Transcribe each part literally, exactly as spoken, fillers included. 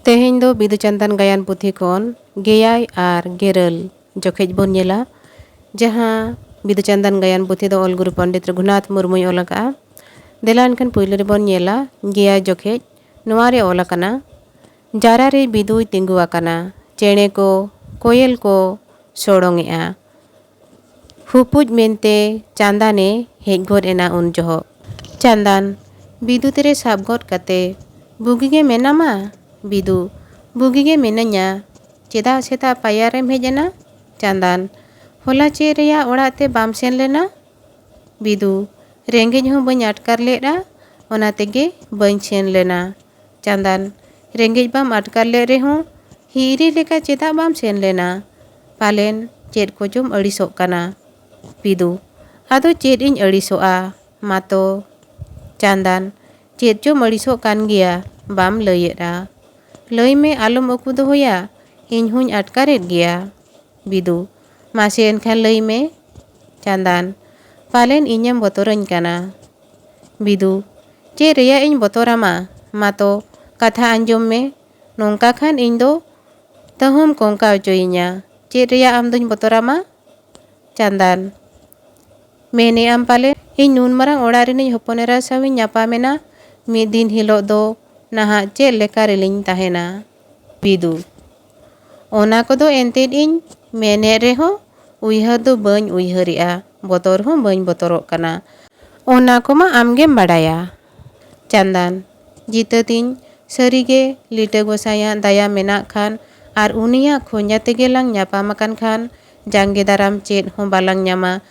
ᱛᱮᱦᱮᱧ ᱫᱚ ᱵᱤᱫᱩ ᱪᱟᱸᱫᱟᱱ ᱜᱟᱭᱟᱱ ᱯᱩᱛᱷᱤ ᱠᱷᱚᱱ ᱜᱮᱭᱟᱭ ᱟᱨ ᱜᱮᱨᱟᱹᱞ ᱡᱚᱠᱷᱮᱡ ᱵᱚᱱ ᱧᱮᱞᱟ, ᱡᱟᱦᱟᱸ ᱵᱤᱫᱩ ᱪᱟᱸᱫᱟᱱ ᱜᱟᱭᱟᱱ ᱯᱩᱛᱷᱤ ᱫᱚ ᱚᱞ ᱜᱩᱨᱩ ᱯᱚᱱᱰᱤᱛ ᱨᱚᱜᱷᱩᱱᱟᱛᱷ ᱢᱩᱨᱢᱩᱭ ᱚᱞ ᱟᱠᱟᱫᱼᱟ᱾ ᱫᱮᱞᱟ ᱮᱱᱠᱷᱟᱱ ᱯᱩᱭᱞᱩ ᱨᱮᱵᱚᱱ ᱧᱮᱞᱟ ᱜᱮᱭᱟᱭ ᱡᱚᱠᱷᱮᱡ᱾ ᱱᱚᱣᱟ ᱨᱮ ᱚᱞ ᱟᱠᱟᱱᱟ, ᱡᱟᱨᱟ ᱨᱮ ᱵᱤᱫᱩᱭ ᱛᱤᱸᱜᱩ ᱟᱠᱟᱱᱟ, ᱪᱮᱬᱮ ᱠᱚ ᱠᱚᱭᱮᱞ ᱠᱚ ᱥᱚᱲᱚᱝᱮᱜᱼᱟ᱾ ᱦᱩᱯᱩᱡ ᱢᱮᱱᱛᱮ ᱪᱟᱸᱫᱟᱱᱮ ᱦᱮᱡ ᱜᱚᱫ ᱮᱱᱟ ᱩᱱ ᱡᱚᱦᱚᱜ᱾ ᱪᱟᱸᱫᱟᱱ, ᱵᱤᱫᱩ ᱛᱤᱨᱮ ᱥᱟᱵ ᱜᱚᱫ ᱠᱟᱛᱮ, ᱵᱩᱜᱤ ᱜᱮ ᱢᱮᱱᱟᱢᱟ? ᱵᱤᱫᱩ, ᱵᱩᱜᱤ ᱜᱮ ᱢᱮᱱᱟᱹᱧᱟ᱾ ᱪᱮᱫᱟᱜ ᱥᱮᱛᱟᱜ ᱯᱟᱭᱟᱨᱮᱢ ᱦᱮᱡ ᱮᱱᱟ? ᱪᱟᱸᱫᱟᱱ, ᱦᱚᱞᱟ ᱪᱮᱫ ᱨᱮᱭᱟᱜ ᱚᱲᱟᱜ ᱛᱮ ᱵᱟᱢ ᱥᱮᱱ ᱞᱮᱱᱟ? ᱵᱤᱫᱩ, ᱨᱮᱸᱜᱮᱡ ᱦᱚᱸ ᱵᱟᱹᱧ ᱟᱴᱠᱟᱨ ᱞᱮᱫᱼᱟ, ᱚᱱᱟ ᱛᱮᱜᱮ ᱵᱟᱹᱧ ᱥᱮᱱ ᱞᱮᱱᱟ᱾ ᱪᱟᱸᱫᱟᱱ, ᱨᱮᱸᱜᱮᱡ ᱵᱟᱢ ᱟᱴᱠᱟᱨ ᱞᱮᱫ ᱨᱮᱦᱚᱸ ᱦᱤᱦᱤᱨᱤ ᱞᱮᱠᱟ ᱪᱮᱫᱟᱜ ᱵᱟᱢ ᱥᱮᱱ ᱞᱮᱱᱟ? ᱯᱟᱞᱮᱱ ᱪᱮᱫ ᱠᱚᱪᱚᱢ ᱟᱹᱲᱤᱥᱚᱜ ᱠᱟᱱᱟ᱾ ᱵᱤᱫᱩ, ᱟᱫᱚ ᱪᱮᱫ ᱤᱧ ᱟᱹᱲᱤᱥᱚᱜᱼᱟ ᱢᱟᱛᱚ᱾ ᱪᱟᱸᱫᱟᱱ, ᱪᱮᱫ ᱪᱚᱢ ᱟᱹᱲᱤᱥᱚᱜ ᱠᱟᱱ ᱜᱮᱭᱟ, ᱵᱟᱢ ᱞᱟᱹᱭᱮᱫᱼᱟ᱾ ᱞᱟᱹᱭ ᱢᱮ, ᱟᱞᱚᱢ ᱩᱠᱩ ᱫᱚᱦᱚᱭᱟ, ᱤᱧ ᱦᱚᱸᱧ ᱟᱴᱠᱟᱨᱮᱫ ᱜᱮᱭᱟ᱾ ᱵᱤᱫᱩ, ᱢᱟᱥᱮ ᱮᱱᱠᱷᱟᱱ ᱞᱟᱹᱭ ᱢᱮ᱾ ᱪᱟᱸᱫᱟᱱ, ᱯᱟᱞᱮᱱ ᱤᱧᱮᱢ ᱵᱚᱛᱚᱨᱟᱹᱧ ᱠᱟᱱᱟ᱾ ᱵᱤᱫᱩ, ᱪᱮᱫ ᱨᱮᱭᱟᱜ ᱤᱧ ᱵᱚᱛᱚᱨᱟᱢᱟ? ᱢᱟᱛᱚ, ᱠᱟᱛᱷᱟ ᱟᱸᱡᱚᱢ ᱢᱮ᱾ ᱱᱚᱝᱠᱟ ᱠᱷᱟᱱ ᱤᱧ ᱫᱚ ᱛᱟᱹᱦᱩᱢ ᱠᱚᱝᱠᱟ ᱚᱪᱚᱭᱤᱧᱟ᱾ ᱪᱮᱫ ᱨᱮᱭᱟᱜ ᱟᱢ ᱫᱚᱧ ᱵᱚᱛᱚᱨᱟᱢᱟ? ᱪᱟᱸᱫᱟᱱ, ᱢᱮᱱᱮᱜ ᱟᱢ ᱯᱟᱞᱮ ᱤᱧ ᱱᱩᱱ ᱢᱟᱨᱟᱝ ᱚᱲᱟᱜ ᱨᱤᱱᱤᱡ ᱦᱚᱯᱚᱱ ᱮᱨᱟ ᱥᱟᱶ ᱤᱧ ᱧᱟᱯᱟᱢ ᱮᱱᱟ? ᱢᱤᱫ ᱫᱤᱱ ᱦᱤᱞᱳᱜ ᱫᱚ ᱱᱟᱦᱟᱜ ᱪᱮᱫ ᱞᱮᱠᱟ ᱨᱮᱞᱤᱧ ᱛᱟᱦᱮᱱᱟ? ᱵᱤᱫᱩ, ᱚᱱᱟ ᱠᱚᱫᱚ ᱮᱱᱛᱮᱫ ᱤᱧ ᱢᱮᱱᱮᱫ ᱨᱮᱦᱚᱸ ᱩᱭᱦᱟᱹᱨ ᱫᱚ ᱵᱟᱹᱧ ᱩᱭᱦᱟᱹᱨᱮᱜᱼᱟ, ᱵᱚᱛᱚᱨ ᱦᱚᱸ ᱵᱟᱹᱧ ᱵᱚᱛᱚᱨᱚᱜ ᱠᱟᱱᱟ᱾ ᱚᱱᱟ ᱠᱚᱢᱟ ᱟᱢᱜᱮᱢ ᱵᱟᱰᱟᱭᱟ᱾ ᱪᱟᱸᱫᱟᱱ, ᱡᱤᱛᱟᱹ ᱛᱤᱧ, ᱥᱟᱹᱨᱤᱜᱮ ᱞᱤᱴᱟᱹ ᱜᱚᱸᱥᱟᱭᱟᱜ ᱫᱟᱭᱟ ᱢᱮᱱᱟᱜ ᱠᱷᱟᱱ ᱟᱨ ᱩᱱᱤᱭᱟᱜ ᱠᱷᱚᱸᱡᱟ ᱛᱮᱜᱮ ᱞᱟᱝ ᱧᱟᱯᱟᱢ ᱟᱠᱟᱱ ᱠᱷᱟᱱ ᱡᱟᱸᱜᱮ ᱫᱟᱨᱟᱢ ᱪᱮᱫ ᱦᱚᱸ ᱵᱟᱞᱟᱝ ᱧᱟᱢᱟ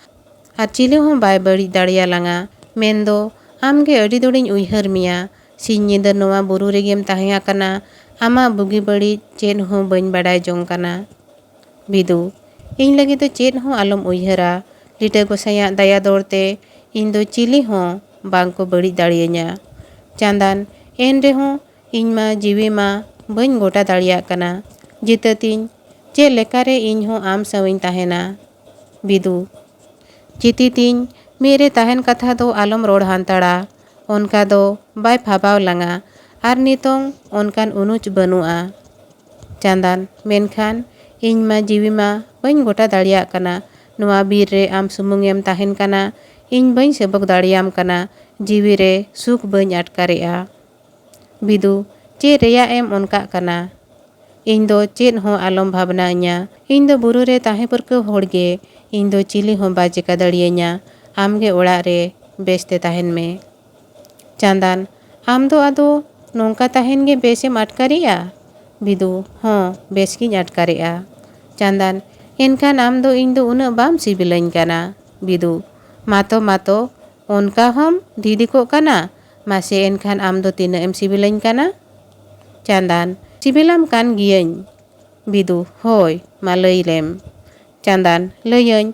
ᱟᱨ ᱪᱤᱞᱤ ᱦᱚᱸ ᱵᱟᱭ ᱵᱟᱹᱲᱤᱡ ᱫᱟᱲᱮᱭᱟᱞᱟᱝᱟ᱾ ᱢᱮᱱᱫᱚ ᱟᱢᱜᱮ ᱟᱹᱰᱤ ᱫᱚᱲᱤᱧ ᱩᱭᱦᱟᱹᱨ ᱢᱮᱭᱟ᱾ ᱥᱤᱧ ᱧᱤᱫᱟᱹ ᱱᱚᱣᱟ ᱵᱩᱨᱩ ᱨᱮᱜᱮᱢ ᱛᱟᱦᱮᱸ ᱟᱠᱟᱱᱟ, ᱟᱢᱟᱜ ᱵᱩᱜᱤ ᱵᱟᱹᱲᱤᱡ ᱪᱮᱫ ᱦᱚᱸ ᱵᱟᱹᱧ ᱵᱟᱰᱟᱭ ᱡᱚᱝ ᱠᱟᱱᱟ᱾ ᱵᱤᱫᱩ, ᱤᱧ ᱞᱟᱹᱜᱤᱫ ᱫᱚ ᱪᱮᱫ ᱦᱚᱸ ᱟᱞᱚᱢ ᱩᱭᱦᱟᱹᱨᱟ᱾ ᱞᱤᱴᱟᱹ ᱜᱚᱸᱥᱟᱭᱟᱜ ᱫᱟᱭᱟ ᱫᱚᱲ ᱛᱮ ᱤᱧ ᱫᱚ ᱪᱤᱞᱤ ᱦᱚᱸ ᱵᱟᱝ ᱠᱚ ᱵᱟᱹᱲᱤᱡ ᱫᱟᱲᱮᱭᱟᱹᱧᱟ᱾ ᱪᱟᱸᱫᱟᱱ, ᱮᱱ ᱨᱮᱦᱚᱸ ᱤᱧ ᱢᱟ ᱡᱤᱣᱤ ᱢᱟ ᱵᱟᱹᱧ ᱜᱚᱴᱟ ᱫᱟᱲᱮᱭᱟᱜ ᱠᱟᱱᱟ᱾ ᱡᱤᱛᱟᱹ ᱛᱤᱧ, ᱪᱮᱫ ᱞᱮᱠᱟᱨᱮ ᱤᱧ ᱦᱚᱸ ᱟᱢ ᱥᱟᱶᱤᱧ ᱛᱟᱦᱮᱱᱟ? ᱵᱤᱫᱩ, ᱡᱤᱛᱤ ᱛᱤᱧ, ᱢᱤᱫ ᱨᱮ ᱛᱟᱦᱮᱱ ᱠᱟᱛᱷᱟ ᱫᱚ ᱟᱞᱚᱢ ᱨᱚᱲ ᱦᱟᱱᱛᱟᱲᱟ᱾ ᱚᱱᱠᱟ ᱫᱚ ᱵᱟᱭ ᱯᱷᱟᱵᱟᱣ ᱞᱟᱝᱟ᱾ ᱟᱨ ᱱᱤᱛᱚᱝ ᱚᱱᱠᱟᱱ ᱩᱱᱩᱡ ᱵᱟᱹᱱᱩᱜᱼᱟ᱾ ᱪᱟᱸᱫᱟᱱ, ᱢᱮᱱᱠᱷᱟᱱ ᱤᱧ ᱢᱟ ᱡᱤᱣᱤ ᱢᱟ ᱵᱟᱹᱧ ᱜᱚᱴᱟ ᱫᱟᱲᱮᱭᱟᱜ ᱠᱟᱱᱟ᱾ ᱱᱚᱣᱟ ᱵᱤᱨ ᱨᱮ ᱟᱢ ᱥᱩᱢᱩᱝ ᱮᱢ ᱛᱟᱦᱮᱱ ᱠᱟᱱᱟ, ᱤᱧ ᱵᱟᱹᱧ ᱥᱮᱵᱚᱠ ᱫᱟᱲᱮᱭᱟᱢ ᱠᱟᱱᱟ, ᱡᱤᱣᱤ ᱨᱮ ᱥᱩᱠ ᱵᱟᱹᱧ ᱟᱴᱠᱟᱨᱮᱜᱼᱟ᱾ ᱵᱤᱫᱩ, ᱪᱮᱫ ᱨᱮᱭᱟᱜ ᱮᱢ ᱚᱱᱠᱟᱜ ᱠᱟᱱᱟ? ᱤᱧ ᱫᱚ ᱪᱮᱫ ᱦᱚᱸ ᱟᱞᱚᱢ ᱵᱷᱟᱵᱽᱱᱟᱧᱟ᱾ ᱤᱧ ᱫᱚ ᱵᱩᱨᱩ ᱨᱮ ᱛᱟᱦᱮᱸ ᱯᱟᱹᱨᱠᱟᱹᱣ ᱦᱚᱲ ᱜᱮ᱾ ᱤᱧ ᱫᱚ ᱪᱤᱞᱤ ᱦᱚᱸ ᱵᱟᱭ ᱪᱤᱠᱟ ᱫᱟᱲᱮᱭᱟᱹᱧᱟ᱾ ᱟᱢ ᱜᱮ ᱚᱲᱟᱜ ᱨᱮ ᱵᱮᱥ ᱛᱮ ᱛᱟᱦᱮᱱ ᱢᱮ᱾ ᱪᱟᱸᱫᱟᱱ, ᱟᱢ ᱫᱚ ᱟᱫᱚ ᱱᱚᱝᱠᱟ ᱛᱟᱦᱮᱱ ᱜᱮ ᱵᱮᱥᱮᱢ ᱟᱴᱠᱟᱨᱮᱜᱼᱟ? ᱵᱤᱫᱩ, ᱦᱚᱸ, ᱵᱮᱥ ᱜᱤᱧ ᱟᱴᱠᱟᱨᱮᱜᱼᱟ᱾ ᱪᱟᱸᱫᱟᱱ, ᱮᱱᱠᱷᱟᱱ ᱟᱢ ᱫᱚ ᱤᱧ ᱫᱚ ᱩᱱᱟᱹᱜ ᱵᱟᱢ ᱥᱤᱵᱤᱞᱟᱹᱧ ᱠᱟᱱᱟ᱾ ᱵᱤᱫᱩ, ᱢᱟᱛᱚ, ᱢᱟᱛᱚ, ᱚᱱᱠᱟ ᱦᱚᱸᱢ ᱫᱷᱤᱫᱤᱠᱚᱜ ᱠᱟᱱᱟ? ᱢᱟᱥᱮ ᱮᱱᱠᱷᱟᱱ ᱟᱢ ᱫᱚ ᱛᱤᱱᱟᱹᱜ ᱮᱢ ᱥᱤᱵᱤᱞᱟᱹᱧ ᱠᱟᱱᱟ? ᱪᱟᱸᱫᱟᱱ, ᱥᱤᱵᱤᱞᱟᱢ ᱠᱟᱱ ᱜᱤᱭᱟᱹᱧ᱾ ᱵᱤᱫᱩ, ᱦᱳᱭ, ᱢᱟ ᱞᱟᱹᱭ ᱞᱮᱢ᱾ ᱪᱟᱸᱫᱟᱱ, ᱞᱟᱹᱭᱟᱹᱧ,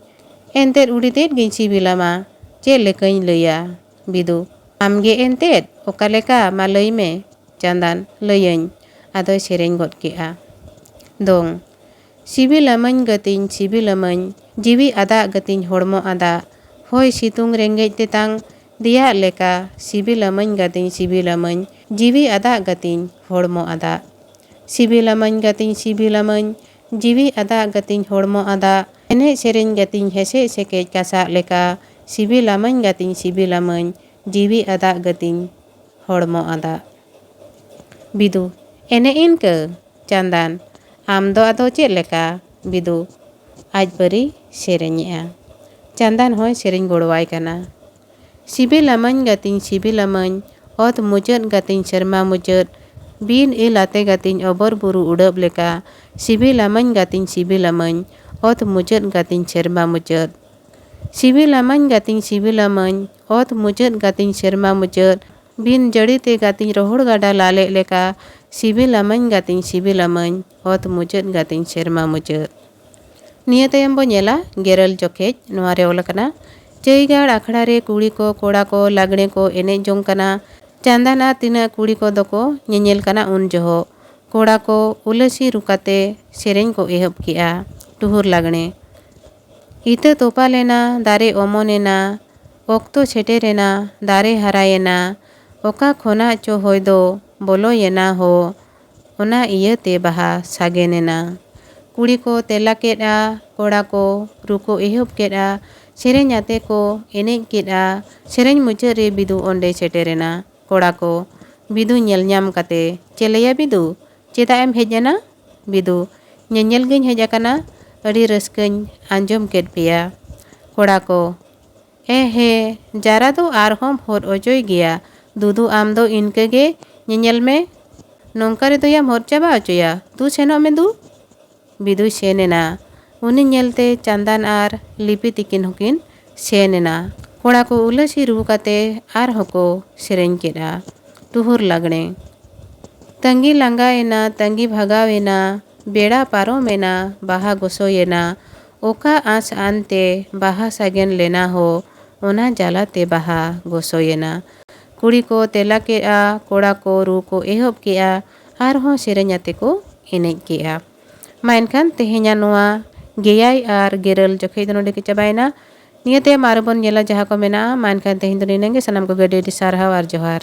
ᱮᱱᱛᱮᱫ ᱩᱰᱤ ᱛᱮᱫ ᱜᱤᱧ ᱥᱤᱵᱤᱞᱟᱢᱟ, ᱪᱮᱫ ᱞᱮᱠᱟᱧ ᱞᱟᱹᱭᱟ? ᱵᱤᱫᱩ, ᱟᱢᱜᱮ ᱮᱱᱛᱮᱫ ᱚᱠᱟ ᱞᱮᱠᱟ, ᱢᱟ ᱞᱟᱹᱭ ᱢᱮ᱾ ᱪᱟᱸᱫᱟᱱ, ᱞᱟᱹᱭᱟᱹᱧ᱾ ᱟᱫᱚᱭ ᱥᱮᱨᱮᱧ ᱜᱚᱫ ᱠᱮᱜᱼᱟ᱾ ᱫᱚᱝ᱾ ᱥᱤᱵᱤᱞᱟᱢᱟᱹᱧ ᱜᱟᱹᱛᱤᱧ ᱥᱤᱵᱤᱞᱟᱢᱟᱹᱧ, ᱡᱤᱣᱤ ᱟᱫᱟᱜ ᱜᱟᱹᱛᱤᱧ ᱦᱚᱲᱢᱚ ᱟᱫᱟᱜ, ᱦᱚᱭ ᱥᱤᱛᱩᱝ ᱨᱮᱸᱜᱮᱡ ᱛᱮᱛᱟᱝ ᱫᱮᱭᱟᱜ ᱞᱮᱠᱟ, ᱥᱤᱵᱤᱞᱟᱢᱟᱹᱧ ᱜᱟᱹᱛᱤᱧ ᱥᱤᱵᱤᱞᱟᱢᱟᱹᱧ, ᱡᱤᱣᱤ ᱟᱫᱟᱜ ᱜᱟᱹᱛᱤᱧ ᱦᱚᱲᱢᱚ ᱟᱫᱟᱜ᱾ ᱥᱤᱵᱤᱞᱟᱢᱟᱹᱧ ᱜᱟᱹᱛᱤᱧ ᱥᱤᱵᱤᱞᱟᱢᱟᱹᱧ, ᱡᱤᱣᱤ ᱟᱫᱟᱜ ᱜᱟᱹᱛᱤᱧ ᱦᱚᱲᱢᱚ ᱟᱫᱟᱜ, ᱮᱱᱮᱡ ᱥᱮᱨᱮᱧ ᱜᱟᱹᱛᱤᱧ ᱦᱮᱥᱮᱡ ᱥᱮᱠᱮᱡ ᱠᱟᱥᱟᱜ ᱞᱮᱠᱟ, ᱥᱤᱵᱤᱞᱟᱢᱟᱹᱧ ᱜᱟᱹᱛᱤᱧ ᱥᱤᱵᱤᱞᱟᱢᱟᱹᱧ, ᱡᱤᱣᱤ ᱟᱫᱟᱜ ᱜᱟᱹᱛᱤᱧ ᱦᱚᱲᱢᱚ ᱟᱫᱟᱜ᱾ ᱵᱤᱫᱩ, ᱮᱱᱮ ᱤᱱᱠᱟᱹ᱾ ᱪᱟᱸᱫᱟᱱ, ᱟᱢ ᱫᱚ ᱟᱫᱚ ᱪᱮᱫ ᱞᱮᱠᱟ? ᱵᱤᱫᱩ, ᱟᱡ ᱯᱟᱹᱨᱤ ᱥᱮᱨᱮᱧᱮᱜᱼᱟ᱾ ᱪᱟᱸᱫᱟᱱ ᱦᱚᱸᱭ ᱥᱮᱨᱮᱧ ᱜᱚᱲᱚᱣᱟᱭ ᱠᱟᱱᱟ᱾ ᱥᱤᱵᱤᱞᱟᱢᱟᱹᱧ ᱜᱟᱹᱛᱤᱧ ᱥᱤᱵᱤᱞᱟᱢᱟᱹᱧ, ᱚᱛ ᱢᱩᱪᱟᱹᱫ ᱜᱟᱹᱛᱤᱧ ᱥᱮᱨᱢᱟ ᱢᱩᱪᱟᱹᱫ, ᱵᱤᱱ ᱤᱞ ᱟᱛᱮ ᱜᱟᱹᱛᱤᱧ ᱚᱵᱚᱨ ᱵᱩᱨᱩ ᱩᱰᱟᱹᱵ ᱞᱮᱠᱟ, ᱥᱤᱵᱤᱞᱟᱢᱟᱹᱧ ᱜᱟᱹᱛᱤᱧ ᱥᱤᱵᱤᱞᱟᱢᱟᱹᱧ, ᱚᱛ ᱢᱩᱪᱟᱹᱫ ᱜᱟᱹᱛᱤᱧ ᱥᱮᱨᱢᱟ ᱢᱩᱪᱟᱹᱫ᱾ ᱥᱤᱵᱤᱞᱟᱢᱟᱹᱧ ᱜᱟᱹᱛᱤᱧ ᱥᱤᱵᱤᱞᱟᱢᱟᱹᱧ, ᱚᱛ ᱢᱩᱪᱟᱹᱫ ᱜᱟᱹᱛᱤᱧ ᱥᱮᱨᱢᱟ ᱢᱩᱪᱟᱹᱫ, ᱵᱤᱱ ᱡᱟᱹᱲᱤ ᱛᱮ ᱜᱟᱹᱛᱤᱧ ᱨᱚᱦᱚᱲ ᱜᱟᱰᱟ ᱞᱟᱞᱮᱜ ᱞᱮᱠᱟ, ᱥᱤᱵᱤᱞᱟᱢᱟᱹᱧ ᱜᱟᱹᱛᱤᱧ ᱥᱤᱵᱤᱞᱟᱢᱟᱹᱧ, ᱚᱛ ᱢᱩᱪᱟᱹᱫ ᱜᱟᱹᱛᱤᱧ ᱥᱮᱨᱢᱟ ᱢᱩᱪᱟᱹᱫ᱾ ᱱᱤᱭᱟᱹ ᱛᱟᱭᱚᱢ ᱵᱚ ᱧᱮᱞᱟ ᱜᱮᱨᱮᱞ ᱡᱚᱠᱷᱮᱡ᱾ ᱱᱚᱣᱟ ᱨᱮ ᱚᱞ ᱟᱠᱟᱱᱟ, ᱪᱟᱹᱭᱜᱟᱲ ᱟᱠᱷᱲᱟ ᱨᱮ ᱠᱩᱲᱤ ᱠᱚ ᱠᱚᱲᱟ ᱠᱚ ᱞᱟᱜᱽᱬᱮ ᱠᱚ ᱮᱱᱮᱡ ᱡᱚᱝ ᱠᱟᱱᱟ᱾ ᱪᱟᱸᱫᱟᱱ ᱟᱨ ᱛᱤᱱᱟᱹᱜ ᱠᱩᱲᱤ ᱠᱚᱫᱚ ᱠᱚ ᱧᱮᱧᱮᱞ ᱠᱟᱱᱟ᱾ ᱩᱱ ᱡᱚᱦᱚᱜ ᱠᱚᱲᱟ ᱠᱚ ᱩᱞᱟᱹᱥᱤ ᱨᱩ ᱠᱟᱛᱮ ᱥᱮᱨᱮᱧ ᱠᱚ ᱮᱦᱚᱵ ᱠᱮᱜᱼᱟ᱾ ᱴᱩᱦᱩᱨ ᱞᱟᱜᱽᱬᱮ᱾ ᱤᱛᱟᱹ ᱛᱚᱯᱟ ᱞᱮᱱᱟ, ᱫᱟᱨᱮ ᱚᱢᱚᱱᱮᱱᱟ, ᱚᱠᱛᱚ ᱥᱮᱴᱮᱨᱮᱱᱟ, ᱫᱟᱨᱮ ᱦᱟᱨᱟᱭᱮᱱᱟ, ᱚᱠᱟ ᱠᱷᱚᱱᱟᱜ ᱪᱚ ᱦᱚᱭ ᱫᱚ ᱵᱚᱞᱚᱭᱮᱱᱟ ᱦᱚ, ᱚᱱᱟ ᱤᱭᱟᱹᱛᱮ ᱵᱟᱦᱟ ᱥᱟᱜᱮᱱᱮᱱᱟ᱾ ᱠᱩᱲᱤ ᱠᱚ ᱛᱮᱞᱟ ᱠᱮᱫᱼᱟ, ᱠᱚᱲᱟ ᱠᱚ ᱨᱩ ᱠᱚ ᱮᱦᱚᱵ ᱠᱮᱫᱼᱟ, ᱥᱮᱨᱮᱧ ᱟᱛᱮ ᱠᱚ ᱮᱱᱮᱡ ᱠᱮᱫᱼᱟ᱾ ᱥᱮᱨᱮᱧ ᱢᱩᱪᱟᱹᱫ ᱨᱮ ᱵᱤᱫᱩ ᱚᱸᱰᱮ ᱥᱮᱴᱮᱨᱮᱱᱟ᱾ ᱠᱚᱲᱟ ᱠᱚ ᱵᱤᱫᱩ ᱧᱮᱞ ᱧᱟᱢ ᱠᱟᱛᱮ, "ᱪᱮᱞᱮᱭᱟ ᱵᱤᱫᱩ, ᱪᱮᱫᱟᱜ ᱮᱢ ᱦᱮᱡ ᱮᱱᱟ?" ᱵᱤᱫᱩ, "ᱧᱮᱧᱮᱞ ᱜᱤᱧ ᱦᱮᱡ ᱟᱠᱟᱱᱟ, ᱟᱹᱰᱤ ᱨᱟᱹᱥᱠᱟᱹᱧ ᱟᱸᱡᱚᱢ ᱠᱮᱫ ᱯᱮᱭᱟ᱾" ᱠᱚᱲᱟ ᱠᱚ, "ᱮ ᱦᱮ, ᱡᱟᱨᱟ ᱫᱚ ᱟᱨᱦᱚᱸᱢ ᱦᱚᱫ ᱚᱪᱚᱭ ᱜᱮᱭᱟ᱾ ᱫᱩᱫᱩ, ᱟᱢ ᱫᱚ ᱤᱱᱠᱟᱹ ᱜᱮ ᱧᱮᱧᱮᱞ ᱢᱮ᱾ ᱱᱚᱝᱠᱟ ᱨᱮᱫᱚ ᱭᱟᱢ ᱦᱚᱫ ᱪᱟᱵᱟ ᱚᱪᱚᱭᱟ᱾ ᱫᱩ, ᱥᱮᱱᱚᱜ ᱢᱮ ᱫᱩ᱾" ᱵᱤᱫᱩᱭ ᱥᱮᱱ ᱮᱱᱟ᱾ ᱩᱱᱤ ᱧᱮᱞᱛᱮ ᱪᱟᱸᱫᱟᱱ ᱟᱨ ᱞᱤᱯᱤ ᱛᱤᱠᱤᱱ ᱦᱚᱸᱠᱤᱱ ᱥᱮᱱ ᱮᱱᱟ᱾ ᱠᱚᱲᱟ ᱠᱚ ᱩᱞᱟᱹᱥᱤ ᱨᱩ ᱠᱟᱛᱮ ᱟᱨᱦᱚᱸ ᱠᱚ ᱥᱮᱨᱮᱧ ᱠᱮᱫᱼᱟ ᱴᱩᱦᱩᱨ ᱞᱟᱜᱽᱬᱮ᱾ ᱛᱟᱺᱜᱤ ᱞᱟᱸᱜᱟᱭᱮᱱᱟ, ᱛᱟᱺᱜᱤ ᱵᱷᱟᱜᱟᱣᱮᱱᱟ, ᱵᱮᱲᱟ ᱯᱟᱨᱚᱢᱮᱱᱟ, ᱵᱟᱦᱟ ᱜᱚᱥᱚᱭᱮᱱᱟ᱾ ᱚᱠᱟ ᱟᱸᱥ ᱟᱱᱛᱮ ᱵᱟᱦᱟ ᱥᱟᱜᱮᱱ ᱞᱮᱱᱟ ᱦᱳ, ᱚᱱᱟ ᱡᱟᱞᱟᱛᱮ ᱵᱟᱦᱟ ᱜᱚᱥᱚᱭᱮᱱᱟ᱾ ᱠᱩᱲᱤ ᱠᱚ ᱛᱮᱞᱟ ᱠᱮᱫᱼᱟ, ᱠᱚᱲᱟ ᱠᱚ ᱨᱩ ᱠᱚ ᱮᱦᱚᱵ ᱠᱮᱫᱼᱟ, ᱟᱨᱦᱚᱸ ᱥᱮᱨᱮᱧ ᱟᱛᱮ ᱠᱚ ᱮᱱᱮᱡ ᱠᱮᱫᱼᱟ᱾ ᱢᱟ ᱮᱱᱠᱷᱟᱱ ᱛᱮᱦᱮᱧᱟᱜ ᱱᱚᱣᱟ ᱜᱮᱭᱟᱭ ᱟᱨ ᱜᱮᱨᱟᱹᱞ ᱡᱚᱠᱷᱮᱡ ᱫᱚ ᱱᱚᱰᱮ ᱜᱮ ᱪᱟᱵᱟᱭᱮᱱᱟ᱾ ᱱᱤᱭᱟᱹ ᱛᱟᱭᱚᱢ ᱟᱨᱚ ᱵᱚᱱ ᱧᱮᱞᱟ ᱡᱟᱦᱟᱸ ᱠᱚ ᱢᱮᱱᱟᱜᱼᱟ᱾ ᱢᱟ ᱮᱱᱠᱷᱟᱱ ᱛᱮᱦᱮᱧ ᱫᱚ ᱱᱤᱱᱟᱹᱜ ᱜᱮ᱾ ᱥᱟᱱᱟᱢ ᱠᱚᱜᱮ ᱟᱹᱰᱤ ᱟᱹᱰᱤ ᱥᱟᱨᱦᱟᱣ ᱟᱨ ᱡᱚᱦᱟᱨ᱾